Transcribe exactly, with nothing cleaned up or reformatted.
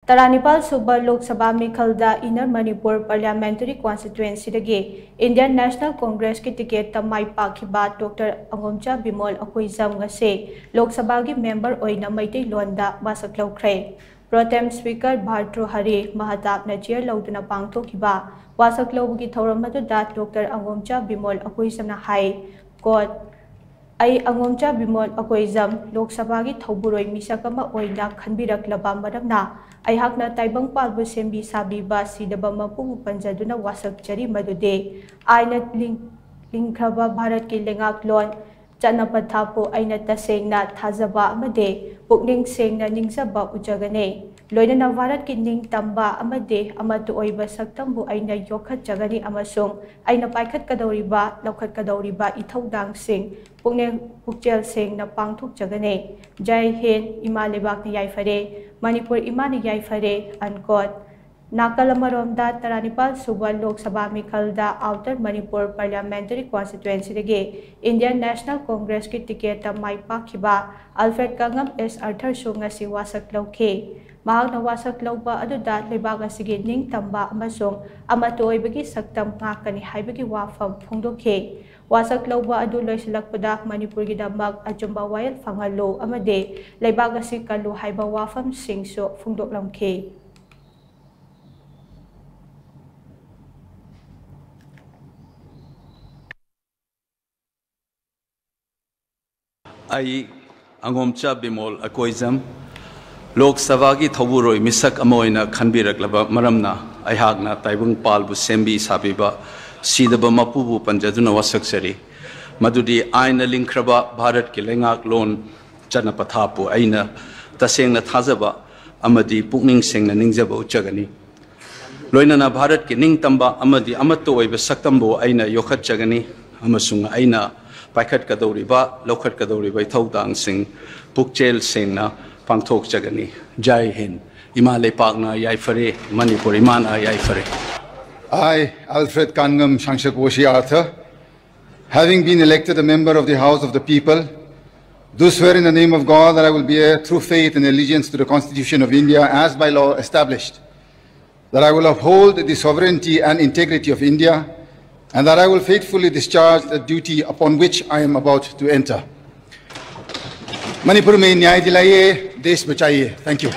ꯇꯔꯥꯅꯤꯄꯥꯜ ꯁꯨꯕ ꯂꯣꯛ ꯁꯚꯥ ꯃꯤꯈꯜꯗ ꯏꯟꯅꯔ ꯃꯅꯤꯄꯨꯔ ꯄꯥꯔꯂꯤꯌꯥꯃꯦꯟꯇꯔꯤ ꯀꯣꯟꯁꯇꯤꯇ꯭ꯋꯦꯟꯁꯤꯗꯒꯤ ꯏꯟꯗꯤꯌꯟ ꯅꯦꯁꯅꯦꯜ ꯀꯣꯡꯒ꯭ꯔꯦꯁꯀꯤ ꯇꯤꯀꯦꯠꯇ ꯃꯥꯏ ꯄꯥꯛꯈꯤꯕ ꯗꯣꯛꯇꯔ ꯑꯉꯣꯝꯆꯥ ꯕꯤꯃꯣꯜ ꯑꯀꯣꯏꯖꯝ ꯉꯁꯤ ꯂꯣꯛ ꯁꯚꯥꯒꯤ ꯃꯦꯝꯕꯔ ꯑꯣꯏꯅ ꯃꯩꯇꯩꯂꯣꯟꯗ ꯋꯥꯁꯛ ꯂꯧꯈ꯭ꯔꯦ꯫ ꯄ꯭ꯔꯣꯇꯦꯝ ꯁ꯭ꯄꯤꯀꯔ ꯚꯥꯔꯇ꯭ꯔꯨ ꯍꯔꯤ ꯃꯍꯇꯥꯞꯅ ꯆꯤꯌꯔ ꯂꯧꯗꯨꯅ ꯄꯥꯡꯊꯣꯛꯈꯤꯕ ꯋꯥꯁꯛ ꯂꯧꯕꯒꯤ ꯊꯧꯔꯝ ꯑꯗꯨꯗ ꯗꯣꯛꯇꯔ ꯑꯉꯣꯝꯆꯥ ꯕꯤꯃꯣꯜ ꯑꯀꯣꯏꯖꯝꯅ ꯍꯥꯏ, ꯀꯣꯠ, ꯑꯩ ꯑꯉꯣꯝꯆꯥ ꯕꯤꯃꯣꯜ ꯑꯀꯣꯏꯖꯝ ꯂꯣꯛ ꯁꯚꯥꯒꯤ ꯊꯧꯕꯨꯔꯣꯏ ꯃꯤꯁꯛ ꯑꯃ ꯑꯣꯏꯅ ꯈꯟꯕꯤꯔꯛꯂꯕ ꯃꯔꯝꯅ ꯑꯩꯍꯥꯛꯅ ꯇꯥꯏꯕꯪꯄꯥꯜꯕꯨ ꯁꯦꯝꯕꯤ ꯁꯥꯕꯤꯕ ꯁꯤꯗꯕ ꯃꯄꯨꯕꯨ ꯄꯟꯖꯗꯨꯅ ꯋꯥꯁꯛꯆꯔꯤ꯫ ꯃꯗꯨꯗꯤ ꯑꯥꯏꯟꯅ ꯂꯤꯡ-, ꯂꯤꯡꯈ꯭ꯔꯕ ꯚꯥꯔꯠꯀꯤ ꯂꯩꯉꯥꯛꯂꯣꯟ ꯆꯠꯅ ꯄꯊꯥꯞꯄꯨ ꯑꯩꯅ ꯇꯁꯦꯡꯅ ꯊꯥꯖꯕ ꯑꯃꯗꯤ ꯄꯨꯛꯅꯤꯡ ꯁꯦꯡꯅ ꯅꯤꯡꯖꯕ ꯎꯠꯆꯒꯅꯤ꯫ ꯂꯣꯏꯅꯅ ꯚꯥꯔꯠꯀꯤ ꯅꯤꯡꯇꯝꯕ ꯑꯃꯗꯤ ꯑꯃꯠꯇ ꯑꯣꯏꯕ ꯁꯛꯇꯝꯕꯨ ꯑꯩꯅ ꯌꯣꯛꯈꯠꯆꯒꯅꯤ ꯑꯃꯁꯨꯡ ꯑꯩꯅ ꯄꯥꯏꯈꯠꯀꯗꯧꯔꯤꯕ, ꯂꯧꯈꯠꯀꯗꯧꯔꯤꯕ ꯏꯊꯧꯗꯥꯡꯁꯤꯡ ꯄꯨꯛꯅꯤꯡ ꯄꯨꯛꯆꯦꯜ ꯁꯦꯡꯅ ꯄꯥꯡꯊꯣꯛꯆꯒꯅꯤ꯫ ꯖꯥꯏ ꯍꯤꯟꯗ, ꯏꯃꯥ ꯂꯩꯕꯥꯛꯅ ꯌꯥꯏꯐꯔꯦ, ꯃꯅꯤꯄꯨꯔ ꯏꯃꯥꯅ ꯌꯥꯏꯐꯔꯦ, unquote꯫ ꯅꯥꯀꯜ ꯑꯃꯔꯣꯝꯗ, ꯇꯔꯥꯅꯤꯄꯥꯜ ꯁꯨꯕ ꯂꯣꯛ ꯁꯚꯥ ꯃꯤꯈꯜꯗ ꯑꯥꯎꯇꯔ ꯃꯅꯤꯄꯨꯔ ꯄꯥꯔꯂꯤꯌꯥꯃꯦꯟꯇꯔꯤ ꯀꯣꯟꯁꯇꯤꯇ꯭ꯋꯦꯟꯁꯤꯗꯒꯤ ꯏꯟꯗꯤꯌꯟ ꯅꯦꯁꯅꯦꯜ ꯀꯣꯡꯒ꯭ꯔꯦꯁꯀꯤ ꯇꯤꯀꯦꯠꯇ ꯃꯥꯏ ꯄꯥꯛꯈꯤꯕ ꯑꯜꯐ꯭ꯔꯦꯗ ꯀꯥꯡꯉꯝ ꯑꯦꯁ ꯑꯥꯔꯊꯔꯁꯨ ꯉꯁꯤ ꯋꯥꯁꯛ ꯂꯧꯈꯤ꯫ ꯃꯍꯥꯛꯅ ꯋꯥꯁꯛ ꯂꯧꯕ ꯑꯗꯨꯗ ꯂꯩꯕꯥꯛ ꯑꯁꯤꯒꯤ ꯅꯤꯡꯇꯝꯕ ꯑꯃꯁꯨꯡ ꯑꯃꯠꯇ ꯑꯣꯏꯕꯒꯤ ꯁꯛꯇꯝ ꯉꯥꯛꯀꯅꯤ ꯍꯥꯏꯕꯒꯤ ꯋꯥꯐꯝ ꯐꯣꯡꯗꯣꯛꯈꯤ꯫ ꯋꯥꯁꯛ ꯂꯧꯕ ꯑꯗꯨ ꯂꯣꯏꯁꯤꯜꯂꯛꯄꯗ ꯃꯅꯤꯄꯨꯔꯒꯤꯗꯃꯛ ꯑꯆꯨꯝꯕ ꯋꯥꯌꯦꯜ ꯐꯪꯍꯜꯂꯨ ꯑꯃꯗꯤ ꯂꯩꯕꯥꯛ ꯑꯁꯤ ꯀꯜꯂꯨ ꯍꯥꯏꯕ ꯋꯥꯐꯝꯁꯤꯡꯁꯨ ꯐꯣꯡꯗꯣꯛꯂꯝꯈꯤ꯫ ꯑꯩ ꯑꯉꯣꯝꯆꯥ ꯕꯤꯃꯣꯜ ꯑꯀꯣꯏꯖꯝ ꯂꯣꯛ ꯁꯚꯥꯒꯤ ꯊꯧꯕꯨꯔꯣꯏ ꯃꯤꯁꯛ ꯑꯃ ꯑꯣꯏꯅ ꯈꯟꯕꯤꯔꯛꯂꯕ ꯃꯔꯝꯅ ꯑꯩꯍꯥꯛꯅ ꯇꯥꯏꯕꯪꯄꯥꯜꯕꯨ ꯁꯦꯝꯕꯤ ꯁꯥꯕꯤꯕ ꯁꯤꯗꯕ ꯃꯄꯨꯕꯨ ꯄꯟꯖꯗꯨꯅ ꯋꯥꯁꯛꯆꯔꯤ꯫ ꯃꯗꯨꯗꯤ ꯑꯥꯏꯟꯅ ꯂꯤꯡꯈ꯭ꯔꯕ ꯚꯥꯔꯠꯀꯤ ꯂꯩꯉꯥꯛꯂꯣꯟ ꯆꯠꯅ ꯄꯊꯥꯞꯄꯨ ꯑꯩꯅ ꯇꯁꯦꯡꯅ ꯊꯥꯖꯕ ꯑꯃꯗꯤ ꯄꯨꯛꯅꯤꯡ ꯁꯦꯡꯅ ꯅꯤꯡꯖꯕ ꯎꯠꯆꯒꯅꯤ꯫ ꯂꯣꯏꯅꯅ ꯚꯥꯔꯠꯀꯤ ꯅꯤꯡꯇꯝꯕ ꯑꯃꯗꯤ ꯑꯃꯠꯇ ꯑꯣꯏꯕ ꯁꯛꯇꯝꯕꯨ ꯑꯩꯅ ꯌꯣꯛꯈꯠꯆꯒꯅꯤ ꯑꯃꯁꯨꯡ ꯑꯩꯅ ꯄꯥꯏꯈꯠꯀꯗꯧꯔꯤꯕ, ꯂꯧꯈꯠꯀꯗꯧꯔꯤꯕ ꯏꯊꯧꯗꯥꯡꯁꯤꯡ ꯄꯨꯛꯆꯦꯜ ꯁꯦꯡꯅ ꯄꯥꯡꯊꯣꯛꯆꯒꯅꯤ꯫ ꯖꯥꯏ ꯍꯤꯟꯗ꯫ ꯏꯃꯥ ꯂꯩꯄꯥꯛꯅ ꯌꯥꯏꯐꯔꯦ, ꯃꯅꯤꯄꯨꯔ ꯏꯃꯥꯅ ꯌꯥꯏꯐꯔꯦ꯫ I, Alfred Kangam Shangshak Woshi Arthur, having been elected a member of the House of the People, Do swear in the name of God that I will bear true faith and allegiance to the Constitution of India as by law established, that I will uphold the sovereignty and integrity of India, and that I will faithfully discharge the duty upon which I am about to enter. Manipur में न्याय दिलाइए, देश बचाइए। Thank you.